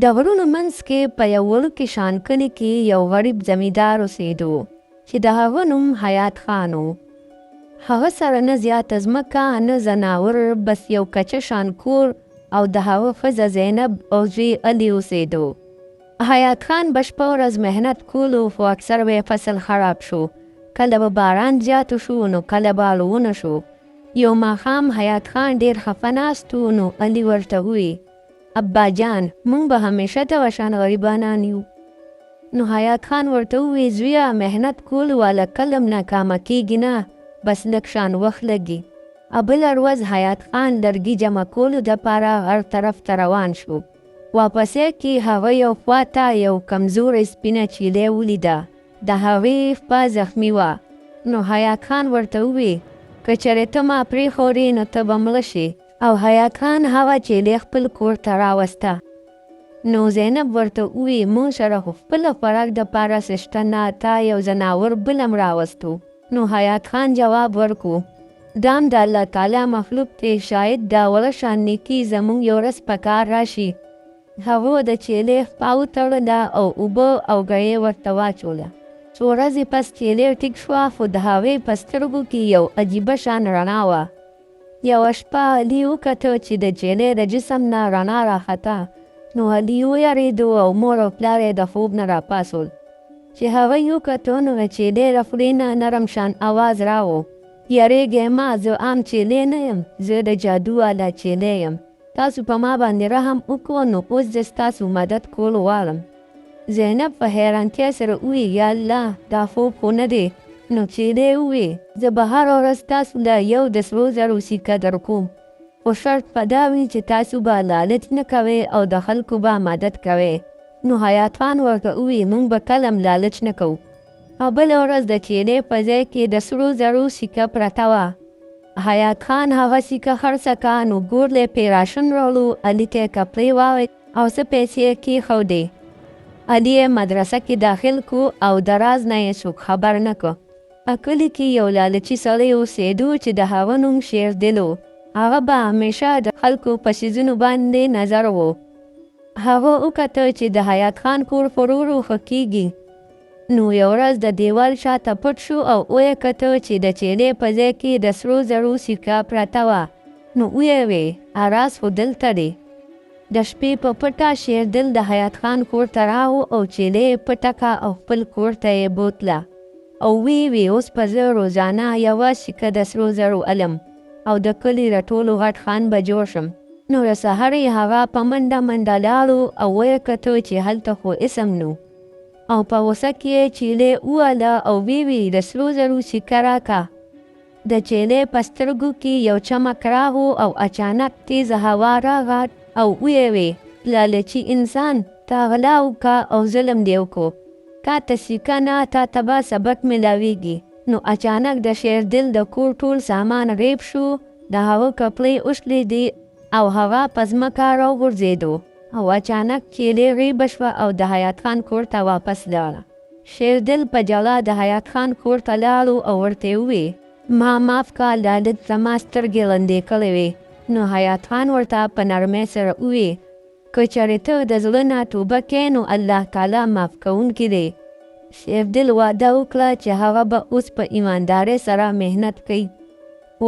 د غرونو منځ کې په یو وړوکي شان کلي کې یو غریب زمیندار اوسېدو چې د هغه نوم حیات خان و. هغه سره نه زیاته ځمکه، نه ځناور، بس یو کچه شان کور او د هغه ښځه زینب او زوی علي اوسېدو. حیات خان به شپه ورځ محنت کولو، خو اکثر به یې فصل خراب شو. کله به باران زیات شو نو کله به الوونه شو. یو ماښام حیات خان ډېر خفه ناست و، نو علي ورته ووی: ابا جان، موږ به همیشه دغه شان غریبانان یو؟ نو حیات خان ورته ووی: زویه، محنت کولو والا کله هم ناکامه کېږي نه، بس لږ شان وخت لګي. بله ورځ حیات خان لرګي جمع کولو دپاره هر طرف ته روان شو. واپسې کې هغه یو خوا ته یو کمزورې سپینه چیلۍ ولیده، د هغې پښه زخمي وه. نو حیات خان ورته ووی: که چېرې ته ما پرېښودې نو ته به مړه شې. او حیات خان هغه چیلۍ خپل کور ته راوسته. نو زینب ورته ووی: موږ سره خو خپله خوراک دپاره څه شته نه، تا یو ځناور بل هم راوستو. نو حیات خان جواب ورکو: دا هم د الله تعالی مخلوق دی، شاید دا وړه شان نیکي زموږ یو ورځ په کار راشي. هغو د چیلۍ پښه وتړله او اوبه او ګړۍ ورته واچوله. څو ورځې پس چیلۍ ټیک شوه، خو د هغې په سترګو کې یو عجیبه شان رڼا وه. یوه شپه علي وکته چې د چیلۍ د جسم نه رڼا راخته، نو علي ویرېدو او مور او پلار یې د خوب نه راپاڅول. چې هغه یې وکتو نو د چیلۍ د خولې نه نرم شان اواز راغو: یریږئ مه، زه عام چیلۍ نه یم، زه د جادو والا چیلۍ یم. تاسو په ما باندې رحم وکړو، نو اوس زه ستاسو مدد کول غواړم. زینب په حیرانتیا سره ووی: یا الله، دا خوب خو نه دی. نو چیلۍ ووی: زه به هره ورځ تاسو له یو د سرو زرو سکه درکوم، خو شرط به دا وي چې تاسو به لالچ نه کوئ او د خلکو به مدد کوئ. نو حیات خان ورته ووی: موږ به کله هم لالچ نه کوو. او بله ورځ د چیلۍ په ځای کې د سرو زرو سکه پرته وه. حیات خان هغه سکه خرڅه کا، نو ګور له پې راشن راوړو، علي ته یې کپړې واغوستې او څه پیسې یې کېښودې. علي یې مدرسه کې داخل کو او د راز نه یې څوک خبر نه کو. په کلي کې یو لالچي سړی اوسېدو چې د هغه نوم شېردل و. هغه به همیشه د خلکو په څیزونو باندې نظر و. هغه وکتل چې د حیات خان کور په ورو ورو ښه کېږي. نو یو ورځ د دیوال شاته پټ شو او ویې کتل چې د چیلې په ځای کې د سرو زرو سکه پرته وه. نو ویې وی: اراز خو دلته دی. د شپې په پټه شېردل د حیات خان کور ته راغو او چیلې یې پټه کا او خپل کور ته یې بوتله او ویې وی: اوس به زه روزانه یوه سکه د سرو زرو الم او د کلي د ټولو غټ خان به جوړ شم. نو د سهار یې هغه په منډه منډه لاړو او ویې کتل چې هلته خو اسم نو، او په غوسه کې یې چیلې ووهله او ویې وی: د سرو زرو سکه راکه. د چیلې په سترګو کې یو چمک راغو او اچانک تیزه هوا راغله او ویې وی: لالچي انسان، تا غلا وکړه او ظلم دې وکړو، تا ته سکه نه، تا ته به سبق میلاویږي. نو اچانک د شېردل د کور ټول سامان غیب شو، د هغه کپړې وشلېدې او هغه په ځمکه راوغورځېدو او اچانک چیلې غیبه شوه او د حیات خان کور ته واپس لاړه. شېردل په جلا د حیات خان کور ته لاړو او ورته یې ووی: ما معاف کا، لالچ زما سترګې ړندې کړې وې. نو حیات خان ورته په نرمۍ سره ووی: که چېرې ته د زړه نه توبه کې نو الله تعالی معاف کوونکی دی. شېردل وعده وکړه چې هغه به اوس په ایماندارۍ سره محنت کوي.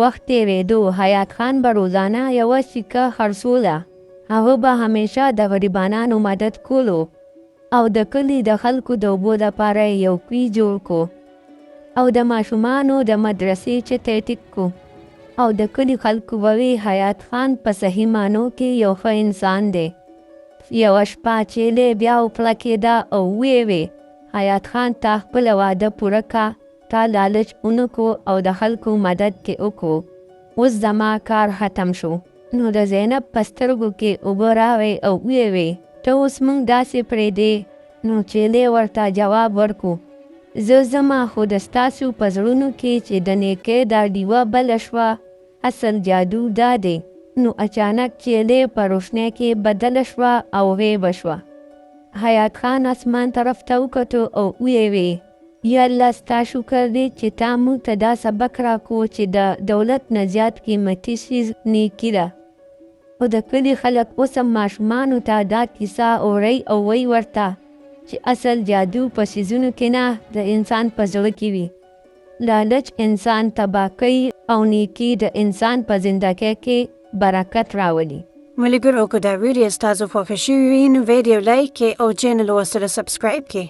وخت تېرېدو، حیات خان به روزانه یوه سکه خرڅوله. هغه به همیشه د غریبانو مدد کولو او د کلي د خلکو د اوبو لپاره یې یو کوی جوړ کو او د ماشومانو د مدرسې چت یې ټیک کو. او د کلي خلکو به وی: حیات خان په صحیح معنو کې یو ښه انسان دی. یوه شپه چیلې بیا وپړکېده او ویې وی: حیات خان، تا خپله وعده پوره کا، تا لالچ ونه کو او د خلکو مدد دې وکړو، اوس زما کار ختم شو. نو د زینب په سترګو کې اوبه راغې او ویې وی: ته اوس موږ داسې پرېږدې؟ نو چیلې ورته جواب ورکو: زه ځمه، خو د ستاسو په زړونو کې چې د نیکۍ دا ډیوه بله شوه، اصل جادو دا دی. نو اچانک چیلې په روشنۍ کې بدله شوه او غیبه شوه. حیات خان اسمان طرف ته وکتو او ویې وی: یا الله، ستا شکر دی چې تا موږ ته دا سبق راکو چې د دولت نه زیات قیمتي څیز نیکي ده. خو د کلي خلک اوس هم ماشومانو ته دا کیسه اوري او وایي ورته چې اصل جادو په څیزونو کې نه، د انسان په زړه کې وي. لالچ انسان تباه کوي او نیکي د انسان په زندګۍ کې برکت راولي. ملګرو که دا ویډیو ستاسو خوښه شوې وي نو ویډیو لایک کړئ او چینل ورسره سبسکرایب کړئ.